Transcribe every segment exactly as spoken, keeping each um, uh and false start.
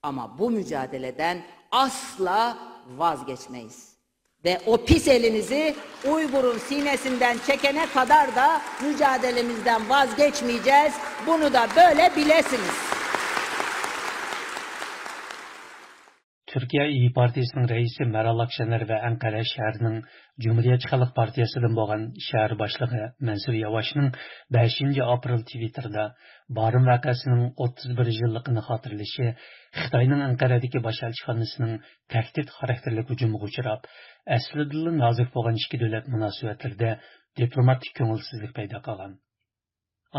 Ama bu mücadeleden asla vazgeçmeyiz. Ve o pis elinizi Uygur'un sinesinden çekene kadar da mücadelemizden vazgeçmeyeceğiz. Bunu da böyle bilesiniz. تۈركىيە ئىيى پارتىيىسىنىڭ رەئىسى مەرال ئاكشېنەر ۋە ئەنقەرە شەھىرىنىڭ جۇمھۇرىيەتچى خەلق پارتىيەسىدىن بولغان شەھەر باشلىقى مەنسۇر ياۋاشنىڭ بەشىنچى ئاپرېل تىۋىتتېردا بارىن ۋەقەسىنىڭ ئوتتۇز بىر يىللىقىنى خاتىرىلىشى خىتاينىڭ ئەنقەرەدىكى باش ئەلچىخانىسىنىڭ تەھدىت خاراكتېرلىك ھۇجۇمىغا ئۇچراپ، ئەسلىدىنلا نازۇك بولغان ئىككى دۆلەت مۇناسىۋەتلىرىدە دىپلوماتىك كۆڭۈلسىزلىك پەيدا قىلغان.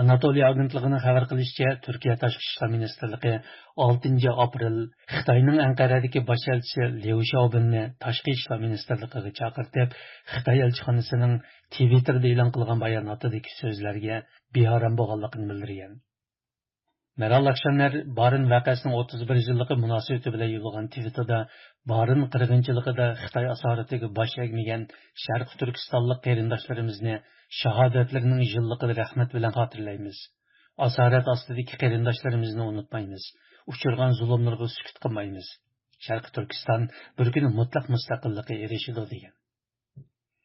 ئاناتولىيە ئاگېنتلىقىنىڭ خەۋەر قىلىشىچە، تۈركىيە تاشقى ئىشلار مىنىستىرلىقى ئالتىنچى ئاپرېل خىتاينىڭ ئەنقەرەدىكى باش ئەلچىسى ليۇ شياۋبىننى تاشقى ئىشلار مىنىستىرلىقىغا چاقىرتىپ، خىتاي ئەلچىخانىسىنىڭ تىۋىتتېردا ئېلان قىلغان باياناتىدىكى سۆزلەرگە بىئارام بولغانلىقىنى بىلدۈرگەن. مېرال ئاكشېنەر بارىن ۋەقەسىنىڭ ئوتتۇز بىر يىللىقى مۇناسىۋىتى بىلەن يوللىغان تىۋىتىدا، بارىن قىرغىنچىلىقىدا خىتاي ئاسارىتىگە باش ئەگمىگەن شەرقىي تۈركىستانلىق قېرىنداشلىرىمىزنى شاھادەتلىرىنىڭ يىللىقىدا رەھمەت بىلەن خاتىرىلەيمىز. ئاسارەت ئاستىدىكى قېرىنداشلىرىمىزنى ئۇنتۇمايمىز. ئۇچرىغان زۇلۇملىرىغا سۈكۈت قىلمايمىز. شەرقىي تۈركىستان بىر كۈنى مۇتلەق مۇستەقىللىققا ئېرىشىدۇ، دېگەن.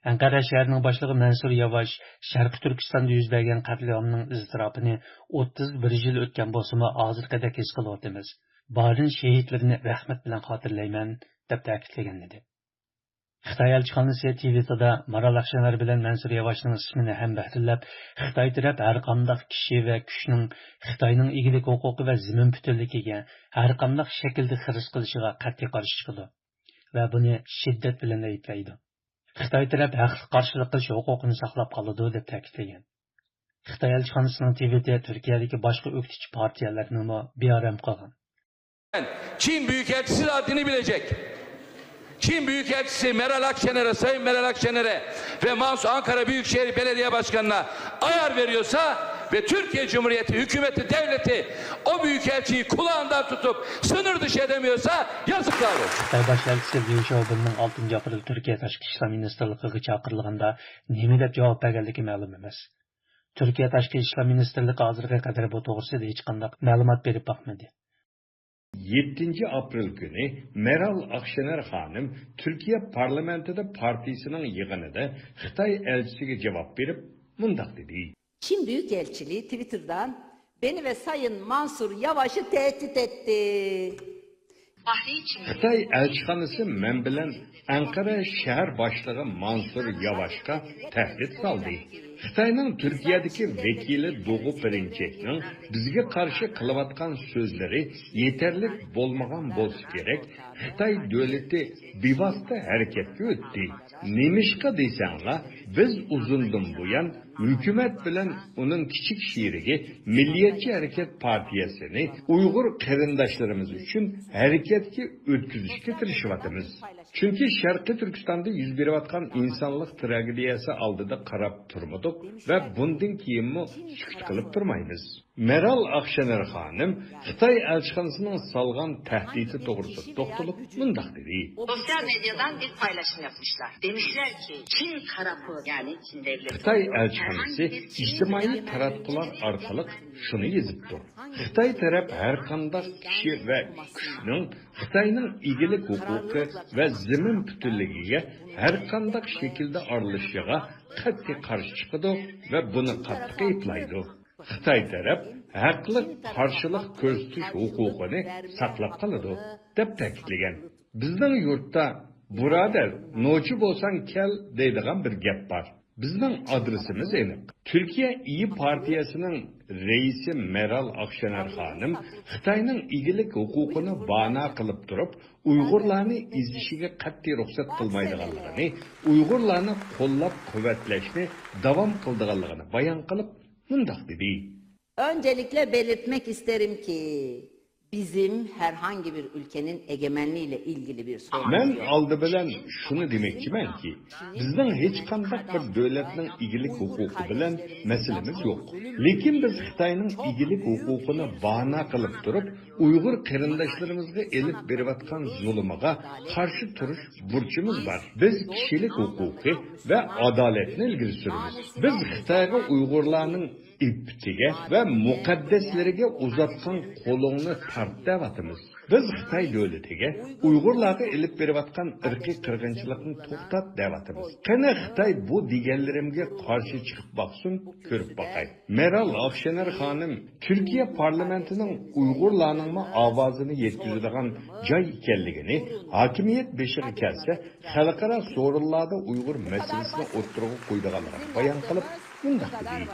ئەنقەرە شەھىرىنىڭ باشلىقى مەنسۇر ياۋاش شەرقىي تۈركىستاندا يۈز بەرگەن قەتلىئامنىڭ ئىزتىراپىنى ئوتتۇز بىر يىل ئۆتكەن بولسىمۇ، ھازىرقىدەك ھېس قىلىۋاتىمىز. بارىن شېھىتلىرىنى رەھمەت بىلەن خاتىرىلەيمەن، دەپ تەكىتلىگەن ئىدى. خىتاي ئەلچىخانىسى تىۋىتتېردا مارال ئاكشېنەر بىلەن مەنسۇر ياۋاشنىڭ ئىسمىنى ھەمبەھىرلەپ، خىتاي تەرەپ ھەرقانداق كىشى ۋە كۈچنىڭ خىتاينىڭ ئىگىلىك ھوقۇقى ۋە زېمىن پۈتۈنلۈكىگە ھەرقانداق شەكىلدە خىرىس قىلىشىغا قەتئىي قارشى چىقىدۇ ۋە بۇنى شىددەت بىلەن ئەيىبلەيدۇ. خىتاي تەرەپ ھەقلىق قارشىلىق قىلىش ھوقۇقىنى ساقلاپ قالىدۇ، دەپ تەكىتلىگەن. خىتاي ئەلچىخانىسىنىڭ تىۋىتى تۈركىيەدىكى باشقا ئۆكتىچى پارتىيەلەرنىمۇ بىئارام قىلغان. Çin Büyükelçisi de haddini bilecek. Çin Büyükelçisi Meral Akşener'e, Sayın Meral Akşener'e ve Mansur Ankara Büyükşehir Belediye Başkanı'na ayar veriyorsa ve Türkiye Cumhuriyeti hükümeti, devleti o büyükelçiyi kulağından tutup sınır dışı edemiyorsa yazıklar olsun. خىتاي باش ئەلچىسى ليۇ شياۋبىننىڭ ئالتىنچى ئاپرېل تۈركىيە تاشقى ئىشلار مىنىستىرلىقىغا چاقىرىلغاندا نېمە دەپ جاۋاب بەرگەنلىكى مەلۇم ئەمەس. تۈركىيە تاشقى ئىشلار مىنىستىرلىقى ھازىرغا قەدەر بۇ توغرىسىدا ھېچقانداق مەلۇمات بېرىپ باقمىدى. يەتتىنچى ئاپرېل كۈنى مېرال ئاكشېنەر خانىم تۈركىيە پارلامېنتىدا پارتىيىسىنىڭ يىغىنىدا خىتاي ئەلچىسىگە جاۋاب بېرىپ مۇنداق دېدى. Çin Büyükelçiliği Twitter'dan beni ve Sayın Mansur Yavaş'ı tehdit etti. خىتاي ئەلچىخانىسى مەن بىلەن ئەنقەرە شەھەر باشلىقى مانسۇر ياۋاشقا تەھدىت سالدى. خىتاينىڭ تۈركىيەدىكى ۋەكىلى دوغۇ پىرىنچەكنىڭ بىزگە قارشى قىلىۋاتقان سۆزلىرى يېتەرلىك بولمىغان بولسا كېرەك، خىتاي دۆلىتى بىۋاسىتە ھەرىكەتكە ئۆتتى. نېمىشقا دېسەڭلار، بىز ئۇزۇندىن بۇيان ھۆكۈمەت بىلەن ئۇنىڭ كىچىك شېرىكى مىللىيەتچى ھەرىكەت پارتىيەسىنى ئۇيغۇر قېرىنداشلىرىمىز ئۈچۈن ھەرىكەتكە ئۆتكۈزۈشكە تىرىشىۋاتىمىز. چۈنكى شەرقىي تۈركىستاندا يۈز بېرىۋاتقان ئىنسانلىق تراگېدىيەسى ئالدىدا قاراپ تۇرمىدۇق ۋە بۇندىن كېيىنمۇ سۈكۈت قىلىپ تۇرمايمىز. مېرال ئاكشېنەر خانىم خىتاي ئەلچىخانىسىنىڭ سالغان تەھدىتى توغرىسىدا توختىلىپ مۇنداق دېدى. Sosyal medyadan bir paylaşım yapmışlar. Demişler ki Çin tarafı, yani Çin devleti خىتاي ئەلچىخانىسى ئىجتىمائىي تاراتقۇلار ئارقىلىق شۇنى يېزىپتۇ. خىتاي تەرەپ ھەرقانداق كىشى ۋە كۈچنىڭ خىتاينىڭ ئىگىلىك ھوقۇقى ۋە زېمىن پۈتۈنلۈكىگە ھەرقانداق شەكىلدە ئارىلىشىشىغا قەتئىي قارشى چىقىدۇ ۋە بۇنى قاتتىق ئەيىبلەيدۇ. خىتاي تەرەپ ھەقلىق قارشىلىق كۆرسىتىش ھوقۇقىنى ساقلاپ قالىدۇ، دەپ تەكىتلىگەن. بىزنىڭ يۇرتتا، بۇرادەر، نوچى بولساڭ كەل، دەيدىغان بىر گەپ بار. بىزنىڭ ئادرېسىمىز ئېنىق. تۈركىيە ئىيى پارتىيەسىنىڭ رەئىسى مېرال ئاكشېنەر خانىم خىتاينىڭ ئىگىلىك ھوقۇقىنى بانا قىلىپ تۇرۇپ، ئۇيغۇرلارنى ئېزىشىگە قەتئىي رۇخسەت قىلمايدىغانلىقىنى، ئۇيغۇرلارنى قوللاپ قۇۋۋەتلەشنى داۋام قىلىدىغانلىقىنى بايان قىلىپ، مۇنداق دېدى. Öncelikle belirtmek isterim ki bizim herhangi bir ülkenin egemenliğiyle ilgili bir sorunumuz مەن yok. ئالدى بىلەن شۇنى دېمەكچىمەنكى، بىزنىڭ ھېچقانداق بىر دۆلەتنىڭ ئىگىلىك ھوقۇقى بىلەن مەسىلىمىز يوق. لېكىن بىز خىتاينىڭ ئىگىلىك ھوقۇقىنى بانا قىلىپ تۇرۇپ، ئۇيغۇر قېرىنداشلىرىمىزغا ئېلىپ بېرىۋاتقان زۇلۇمىغا قارشى تۇرۇش بۇرچىمىز بار. بىز كىشىلىك ھوقۇقى ۋە ئادالەتنى ئىلگىرى سۈرىمىز. بىز خىتايغا ئۇيغۇرلارنىڭ ئىپپىتىگە ۋە مۇقەددەسلىرىگە ئۇزاتقان قولۇڭنى تارت دەۋاتىمىز. بىز خىتاي دۆلىتىگە ئۇيغۇرلارغا ئېلىپ بېرىۋاتقان ئىرقىي قىرغىنچىلىقنى توختات دەۋاتىمىز. قېنى خىتاي بۇ دېگەنلىرىمگە قارشى چىقىپ باقسۇن، كۆرۈپ باقاي. مېرال ئاقشېنەر خانىم تۈركىيە پارلامېنتىنىڭ ئۇيغۇرلارنىڭمۇ ئاۋازىنى يەتكۈزىدىغان جاي ئىكەنلىكىنى، ھاكىمىيەت بېشىغا كەلسە، خەلقئارا سورۇنلاردا ئۇيغۇر مەسىلىسىنى ئوتتۇرىغا قويىدىغانلىقىنى بايان قىلىپ، مۇنداق دېدى.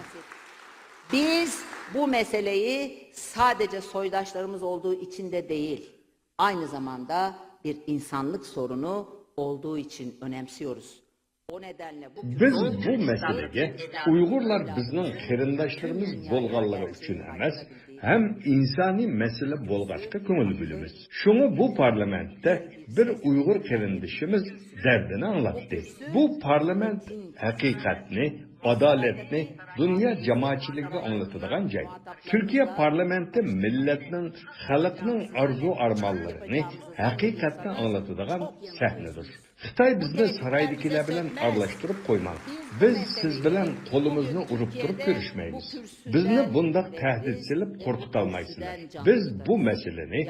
Biz bu meseleyi sadece soydaşlarımız olduğu için de değil, aynı zamanda bir insanlık sorunu olduğu için önemsiyoruz. O nedenle bu بىز بۇ مەسىلىگە ئۇيغۇرلار بىزنىڭ قېرىنداشلىرىمىز بولغانلىقى ئۈچۈن ئەمەس، ھەم ئىنسانىي مەسىلە بولغاچقا كۆڭۈل بۆلىمىز. شۇڭا بۇ پارلامېنتتا بىر ئۇيغۇر قېرىندىشىمىز دەردىنى ئاڭلاتتى. بۇ پارلامېنت ھەقىقەتنى، ئادالەتنى دۇنيا جامائەتچىلىكىگە ئاڭلىتىدىغان جاي. تۈركىيە پارلامېنتى مىللەتنىڭ، خەلقنىڭ ئارزۇ-ئارمانلىرىنى، ھەقىقەتنى ئاڭلىتىدىغان سەھنىدۇر. خىتاي بىزنى سارايدىكىلەر بىلەن ئارىلاشتۇرۇپ قويماڭ. بىز سىز بىلەن قولىمىزنى ئۇرۇپ تۇرۇپ كۆرۈشمەيمىز. بىزنى بۇنداق تەھدىت سېلىپ قورقۇتالمايسىلەر. بىز بۇ مەسىلىنى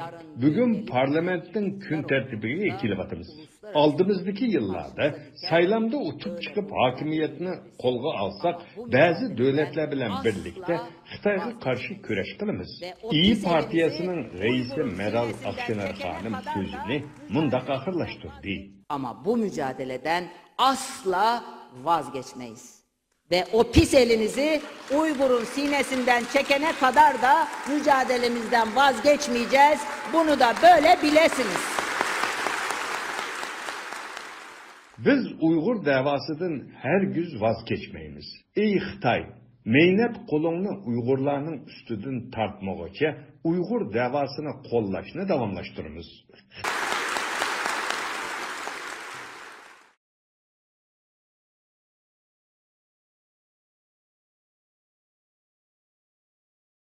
بۈگۈن پارلامېنتنىڭ كۈن تەرتىپىگە ئېكىلىۋاتىمىز. ئالدىمىزدىكى يىللاردا سايلامدا ئۇتۇپ چىقىپ ھاكىمىيەتنى قولغا ئالساق، بەزى دۆلەتلەر بىلەن بىرلىكتە خىتايغا قارشى كۈرەش قىلىمىز. ئىيى پارتىيەسىنىڭ رەئىسى مېرال ئاقشېنەر خانىم سۆزىنى مۇنداق ئاخىرلاشتۇردى. Ama bu mücadeleden asla vazgeçmeyiz. Ve o pis elinizi Uygur'un sinesinden çekene kadar da mücadelemizden vazgeçmeyeceğiz. Bunu da böyle bilesiniz. بىز ئۇيغۇر دەۋاسىدىن ھەرگىز ۋاز كەچمەيمىز. ئەي خىتاي، مەينەت قولۇڭنى ئۇيغۇرلارنىڭ ئۈستىدىن تارتمىغۇچە ئۇيغۇر دەۋاسىنى قوللاشنى داۋاملاشتۇرىمىز.